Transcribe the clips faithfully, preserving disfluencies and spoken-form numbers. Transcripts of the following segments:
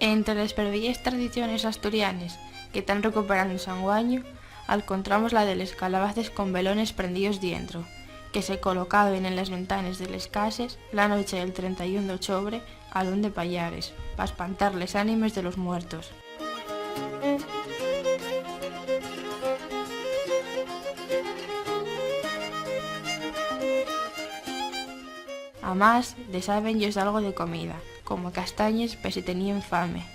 Ente les perveyes tradiciones asturianes que tán recuperando ensanguaño, alcontramos la de les calabaces con velones prendíos dientro, que se colocaben en les ventanes de les cases la noche del trenta y un d'ochobre, a lón de payares, pa espantar les ánimes de los muertos. Amás, desábenllos algo de comida, como castañes, pa si teníen fame.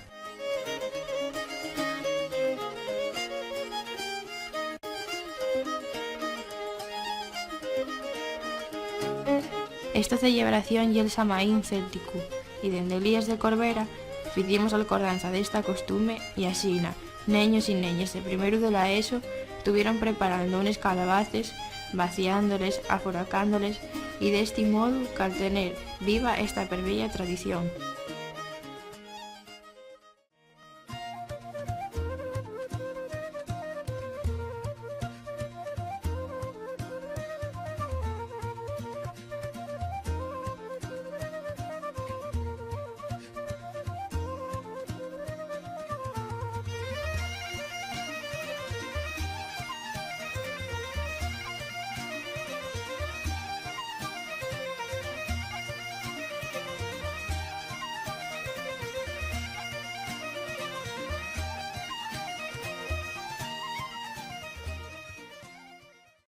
Esta celebración ye'l Samaín célticu, y dende Elías de Corvera ficimos alcordanza d'esta costume, y asina, neños y neñes de primeru de la ESO tuvieron preparando unes calabaces, vaciándoles, aforacándoles, y d'esti modu caltener viva esta perbeya tradición.